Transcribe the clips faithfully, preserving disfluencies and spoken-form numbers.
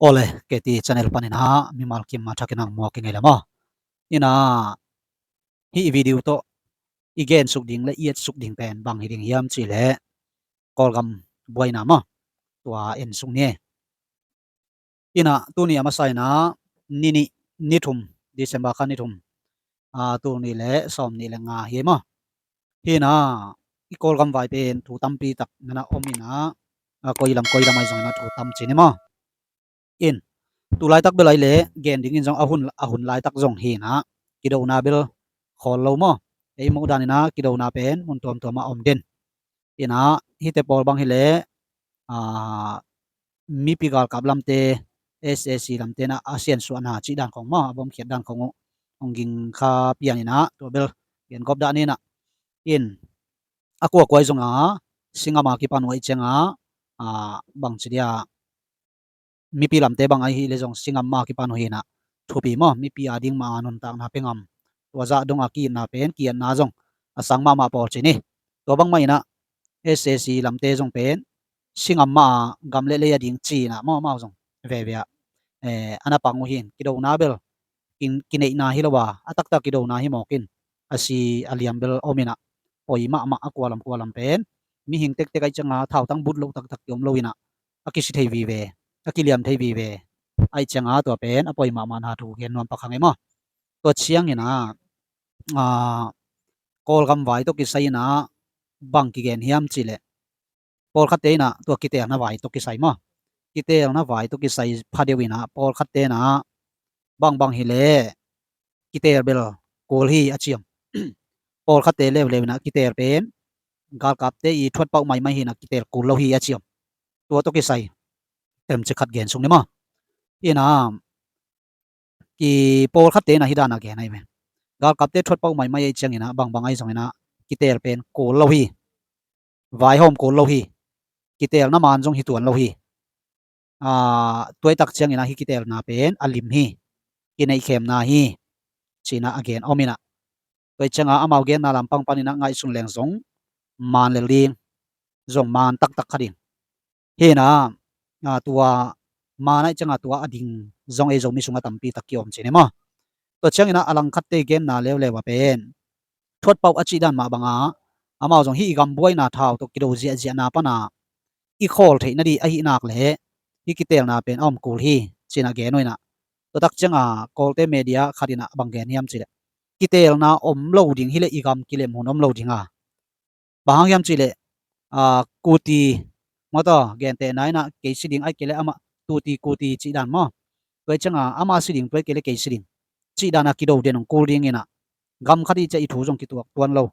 Awle, K T channel panin ah mimal kim a thakin ah muak i ngei le maw? Ina, hih video tawh i gensuk ding le i etsuk ding pen bang hi ding hiam cih leh Kawlgam buaina maw? Tua ensuk ni. Ina, tuni a masa ina, ni nih, ni thum, December kha ni thum, a, tul nih le sawm nih le nga hi maw? Hi ina, i Kawlgam vai pen thu tampi tak nana om ina, a, koi lam koi lam ahi zong ina thu tam ci ni maw? In, tu laitak bel ahi le gen dingin zong a hun, a hun laitak zong hi ina, kidona bel khawl lo maw? Ei muh dan ina kidona pen mun tuamtuam ah om den. Ina, hihte pawl bang hi le, a, mipi galkap lamte, S A C lamte na a siansuahna cih dan khong maw, a bawmkhiat dan khong uh hong ging kha pian ina, tua bel gen gawp dah ni ina. In, a kuakua ahi zong a, singam a kipan uh ahi ciang a, a, bang ci dia, mipi lamte bang ahi le zong singam mah a kipan uh hi ina, thupi maw, mipi a ding mah a nuntakna pia ngam. Tua zah dong a ki-itna pen, ki-itna zong a sang mahmah pawl ci ni. Tua bang mah ina, S A C lamte zong pen singam mah a gam le lei a ding ci ina maw, amau zong veve ah, eh, ana pang uh hi in, kidona bel kin-, kineihna hi lo a, a taktak kidona hi mawk in, a si a liam bel om ina, poi mahmah a kua lam kua lam pen, mihing tektek ahi ciang a thautang but loh taktak ki om lo ina, a kisi thei vive, a kiliam thei vive. Ahi ciang a tua pen a poi mahmahna thu gen nuam pak hang e maw? Tua ciang ina, a, Kawlgam vai tawh kisai ina bang kigen hiam cih leh, pawlkhatte ina tua kiteelna vai tawh kisai maw? Kiteelna vai tawh kisai phadeuh ina pawlkhatte ina bangbang hi le kiteel bel kul hi a ci om. Pawlkhatte leuleu ina kiteel pen galkapte i thuat pauh maimai hi ina kiteel kul lo hi a ci om. Tua tawh kisai temci khat gen suk ni maw? Ina, ki pawlkhatte ina hi dan a gen ahi ve. Galkapte thuat pauh maimai ahi ciang ina bangbang ahi zong ina kiteel pen kul lo hi. Vaihawm kul lo hi. Kiteelna maan zong hi tuan lo hi. A, tua i tak ciang ina hih kiteelna pen a lim hi. Kineihkhemna hi. Ci ina a gen om ina. Tua i ciang a amau genna lampang pan ina ngaihsun leng zong maan le ling, zong maan taktak kha ding. Hi ina, a, tua maan ahi ciang a tua a ding zong ei Zomi sung a tampi tak ki om ci ni maw? Tua ciang ina a langkhatte genna leuleu a pen thuat pauh a cih dan mah bang a, amau zong hih i gam buaina thau tawh kido ziahziahna pan a i khawl theih nading ahih nak leh hih kiteelna pen a om kul hi ci ina gen uh ina. Tua tak ciang a Kawlte media khat ina bang gen hiam cih leh, kiteelna om lo ding hi leh i gam kilem hun om lo ding a. Bang hang hiam cih leh, a, kuti, maw taw, gentehna ina kei si ding ahi kei leh amah tuti kuti cih dan maw? Tua i ciang a amah si ding, tua i kei leh kei si ding cih dan a kido den hong kul ding ina, gam khat i ciah i thu zong kituak tuan lo.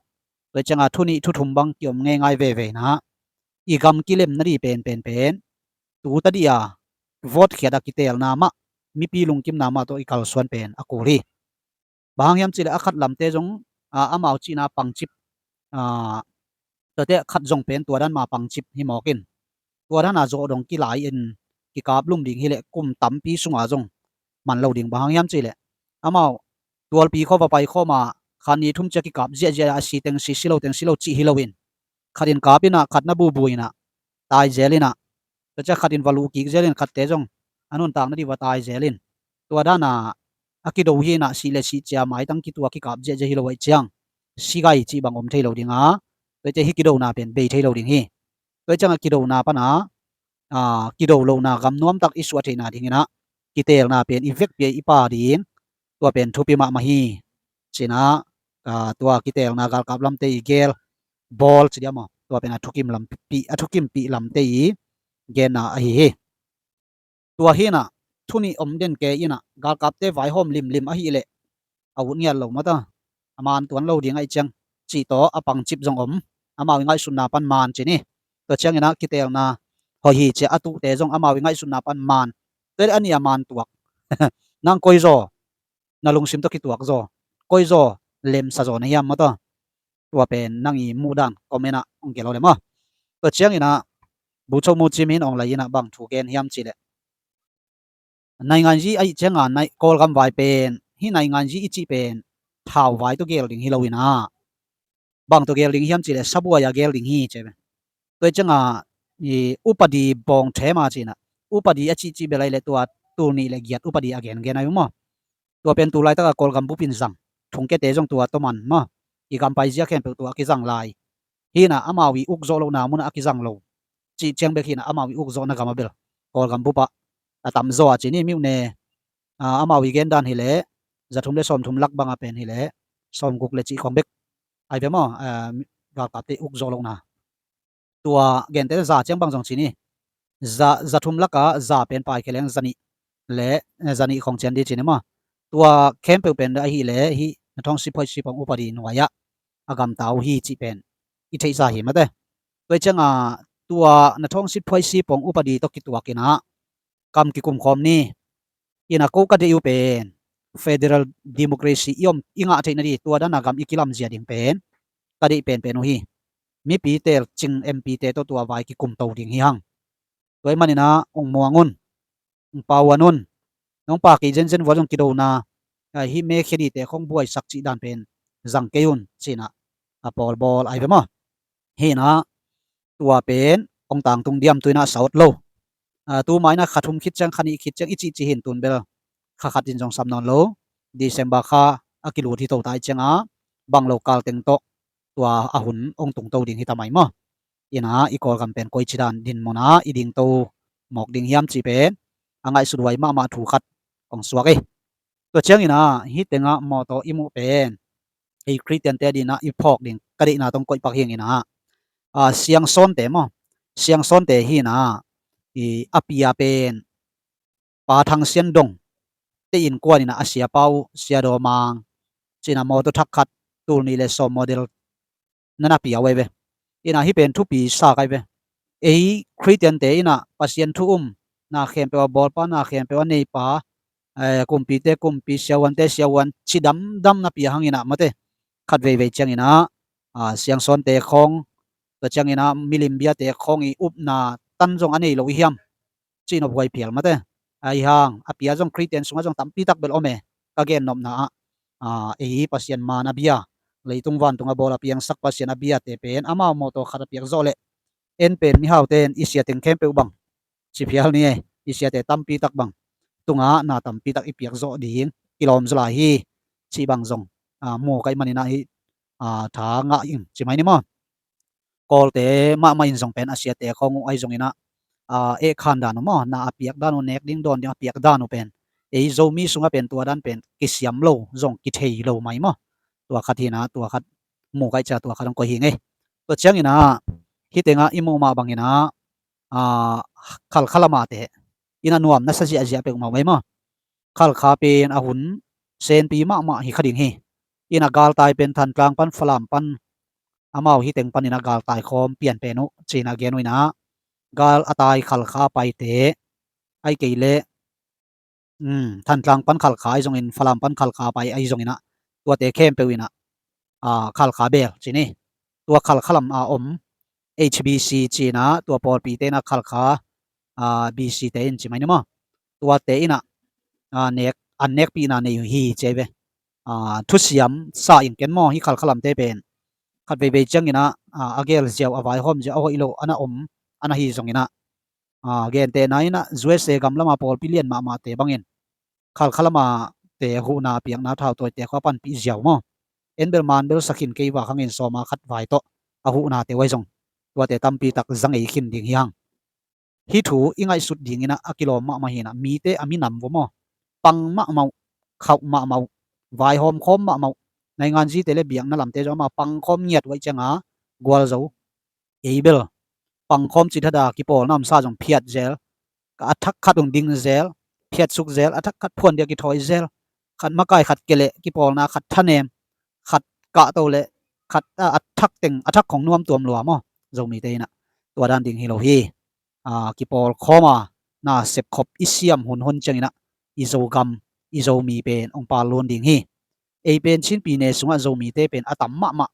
Tua i ciang a thu nih thu thum bang ki om ngeingai veve ina, i gam kilem nading pen pen pen tu tadih a vote khiat a kiteelna mah, mipi lungkimna mah tawh i kalsuan pen a kul hi. Bang hang hiam cih leh a khat lamte zong, a, amau cihna pangcip, a, tuate khat zong pen tua dan mah pangcip hi mawk in, tua dan a zawh dong kilai in kikap lum ding hi leh kum tampi sung a zong man lo ding. Bang hang hiam cih leh amau tualpi khawng va pai khawm a khan ni thum ciah kikap ziahziah a, si teng si, si lo teng si lo cih hi lo in, khat in kap ina, khat na bubu ina, tai zel ina, tua ciah khat in va luh kik zel in, khatte zong a nuntak nading va tai zel in, tua dan a a kido hi ina, sih le sih ciang maitang kituak kikap ziahziah hi lo ahi ciang, si gai cih bang om thei lo ding a, tua ciah hih kidona pen bei thei lo ding hi. Tua ciang a kidona pan a, a, kido lohna gam nuamtak i suah theihna ding ina kiteelna pen i vekpi a i pha ding, tua pen thupi mahmah hi. Ci ina, a, tua kiteelna galkap lamte i gel bawl ci dia maw? Tua pen a thukim lampi, a thukimpih lamte i genna ahi hi. Tua hi ina, thu nih om den kei ina, galkapte vaihawm limlim ahih leh a ut ngiat lo maw taw, a maan tuan lo ding ahi ciang cih tawh a pangcip zong om. Amau i ngaihsutna pan maan ci ni. Tua ciang ina kiteelna hoih hi ci a a tuhte zong amau i ngaihsutna pan maan. Tua leh a nih a maan tuak. Nang koi zaw na lungsim tawh kituak zaw, koi zaw lemsa zaw na hiam maw taw? Tua pen nang i muh dan comment ah hong gelh o le maw? Tua ciang ina, Bucho Mucim in hong lai ina bang thu gen hiam cih leh, nainganzi ahih ciang a, nai-, Kawlgam vai pen, hih nainganzi i cih pen thau vai tawh gel ding hi lo ina, bang tawh gel ding hiam cih leh sabuai a gel ding hi ci ve. Tua ciang a, i upadi bawng them a ci ina, upadi a cihcih bel ahi leh tua tul nih le giat upadi a gengen ahi maw. Tua pen tu laitaka Kawlgam bup in zang, thungkiate zong tua tawman maw, i gam paizia khempeuh tua a kizang lai. Hina amau i uk zawh lohna munah a kizang lo cih ciang bek hina amau i uk zawhna gam a bel Kawlgam bupah a tamzaw a ci ni. Miuh ne, amau i gendan hileh zathum le sawmthum lak banga pen hileh sawmguk le cih khawng bek ai ve maw, galkapte uk zawh lohna. Tua gente za ciang bang zong ci ni, za, zathum laka za pen paikhia leng zanih le zanih khawng cian di ci ni maw. Tua khempeuh pen ahileh hih na thawng siphuai sipong upadi nuai-ah a gamta uh hi cih pen i theihsa hi mate. Tua cianga tua na thawng siphuai sipong upadi tawh kituakinah kam kikum khawm ni. Ina ko ka deih uh pen federal democracy i om i ngah theihna di tua dana gam i kilamzia ding pen ka deih penpen uh hi. Mipi telcing M P te tawh tua vai kikum to ding hi hang. Tua i maninah ung muang un, ung pauan un. Nong pa kei zenzen vua zong kidona hih mekhia dite khawng buaisak cih dan pen zang kei un cinah a pawlbawl ai ve maw. Hinah tua pen ong tangtung diam tuinah sawt lo. Tuma inah kha thum khit ciang kha nih khit ciang i cihcih hin tun bel kha khat in zong sam nawn lo. December kha a kilut hi tota i cianga bang lo kalteng tawh tua a hun ong tungto ding hi ta mai maw. Ina i Kawlgam pen koici dan dinmuna i dingto mawk ding hiam cih pen a ngaihsut huai mahmah thu khat kong suak ei. Tua ciangina hih tengah mawtaw i muh pen ei Khristiante dinah i phawk ding ka deihna tong koih pak hinginah siangsawnte maw, siangsawnte hinah i a pia pen Pa Thang Sian Dong te innkuan inah a siapa uh Sia Daw Mang cinah mawtaw thak khat tul nih le sawm model nana pia uh ai ve. Inah hih pen thupi sa kai ve. Ei Khristiante inah Pasian thu um na khempeuh a bawlpa na khempeuh a neipa kumpite kumpi siahuante siahuan cidamdam na pia hanginah mate khat veivei cianginah siangsawnte khawng tua cianginah milim biate khawng i upna tan zong a nei lo i hiam? Cihnop huai phial mate. Ahi hang a pia zong Khristian sungah zong tampitak bel om e. Ka gennopna ah ei Pasian man a bia, leitung vantung a bawl a piangsak Pasian a biate pen amau mawtaw khat a piak zawh leh en pen mihaute in i sia teng khempeuh bang ci phial ni e. I siate tampitak bang tungah na tampitak i piak zawh ding kilawm zaw lai hi. Cih bang zong mu kaih maninah hih tha ngah ing ci mai ni maw. Kawlte mahmah in zong pen a siate khawng uh ahi zonginah eh khan dan uh maw, na a piak dan uh, nek ding dawn ding a piak dan uh pen ei Zomi sungah pen tua dan pen kisiam lo zong kithei lo mai maw. Tua khat hinah tua khat mu kaih cia tua khat hong koih hi ngei. Tua cianginah hih tengah i muh mah banginah Khalkha lamate inah nuam nasa ziahziah peuhmah uh ei maw. Khalkha pen a hun senpi mahmah hi kha ding hi. Inah galtai pen Thantlang pan Falam pan amau hih teng paninah galtai khawm pianpen uh cinah gen uh inah gal a tai Khalkha paite ahi kei leh Thantlang pan Khalkha ahi zongin Falam pan Khalkha pai ahi zonginah tuate khempeuh inah Khalkha bel ci ni. Tua Khalkha lam a om H B C cinah tua pawlpite inah Khalkha B C te in ci mai ni maw. Tuate inah nek an nekpihna nei uh hi ci ai ve. Thusiam sa ing ken maw hih Khalkha lamte pen khat veivei cianginah a gel ziau a vaihawm ziau a hoih lo ana om ana hi zonginah gentehna inah U S A gam lama pawlpi lian mahmahte bangin Khalkha lamate huhna piakna thautawite khua panpih ziau maw. En bel man bel sakhin kei vak hangin sawma khat vai tawh a huhnate uh ahi zong tuate tampitak zangei khin ding hi hang. Hih thu i ngaihsut dinginah a kilawm mahmah hinah mite a minam vua maw, pang mahmah uh, khauh mahmah uh, vaihawm khawm mahmah uh, nainganzite le biakna lamte zong amah pang khawm ngiat uh aih cianga gualzo ei bel pangkhawm cithada kipawlna omsa zong phiat zel, ka a thak khat hong ding zel, phiatsuk zel, a thak khat phuan dia kithawi zel, khat makai khat keleh kipawlna khat thanem, khat kahto le khat a thak teng a thak khong nuam tuam lua maw. Zomite inah tua dan ding hi lo hi. Kipawl khawma na sepkhop i siam hunhun cianginah i Zogam i Zomi pen hong pal lun ding hi. Ei pen Chinpi ne sungah Zomite pen a tam mahmah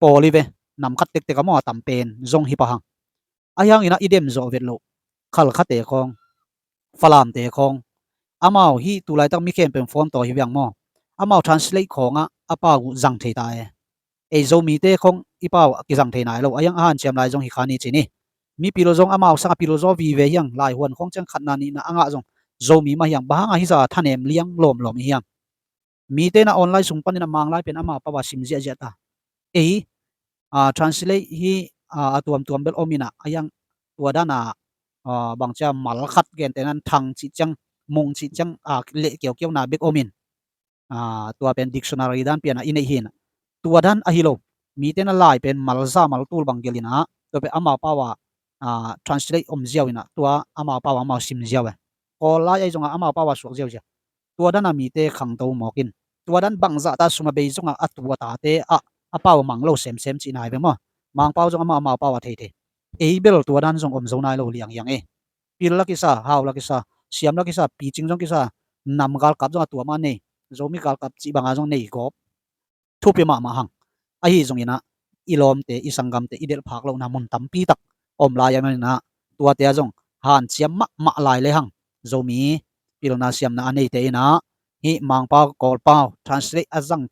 pawl hi ve. Nam khat tektek a maw a tam pen zong hi pah hang. Ahi hanginah i dem zawh vet loh Khalkhate khawng, Falamte khawng, amau hih tulaitak mi khempeuh phone tawi hi viang maw, amau translate khawngah a pau uh zang thei ta e. Ei Zomite khawng i pau a kizang thei nai lo. Ahi hang a hanciam lai zong hi kha ni ci ni. Mipil zong amau sang a pil zaw vive hiang, laihuan khawng ciang khatna nihna a ngah zong Zomi mah hiang, bang hang a hih zah thanem liang lawmlawm i hiam? Mite na online sung panin a Manglai pen amau pau a sim ziahziah ta. Ei, a, translate hi, a, a tuamtuam bel om in a, a hiang tua dan a, a, bang cia mal khat gentehna in thang cih ciang, mung cih ciang, a, leh kiaukiauna bek om in. A, tua pen dictionary dan pian a i neih hi in a. Tua dan ahi lo. Mite na lai pen malza maltul bang gelh in a, tua pen amau pau a, a, translate om ziau in a, tua amau pau a amau sim ziau e. Kawl lai ahi zong a amau pau a suak ziauziau. Tua dan a mite khangto mawk in. Tua dan bangzah ta sum a bei zong a, a tu a tate a, a pau mang lo semsem cihna hi ve maw. Mangpau zong amau, amau pau a theithei. Ei bel tua dan zong om zo nai lo lianghiang e. Pil la kisa, hau la kisa, siam la kisa, picing zong kisa, nam galkap zong a tua mah nei, Zomi galkap cih bang a zong nei gawp. Thupi mahmah hang. Ahi zongin a, i lawmte, i sanggamte, i delh phak lohna mun tampi tak om lai a, manin a, tuate a zong hanciam mahmah lai le hang. Zomi pilna siamna a neite in a, hih Mangpau, Kawlpau, translate a zang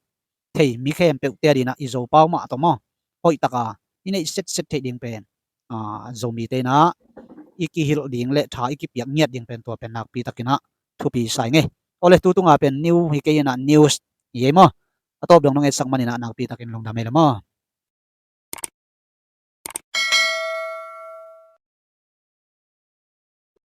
thei mi khempeuhte a ding in a, i Zopau mah tawh maw, hoih tak a i neih setset theih ding pen, a, Zomite in a, i kihilh ding le tha i kipiak ngiat ding pen tua pen nakpi takin a thupi sa ing e. Awle, tu tung a pen new hi kei in a, news hi ei maw. A tawp dong nong etsak manin a nakpi takin lungdam ei le maw.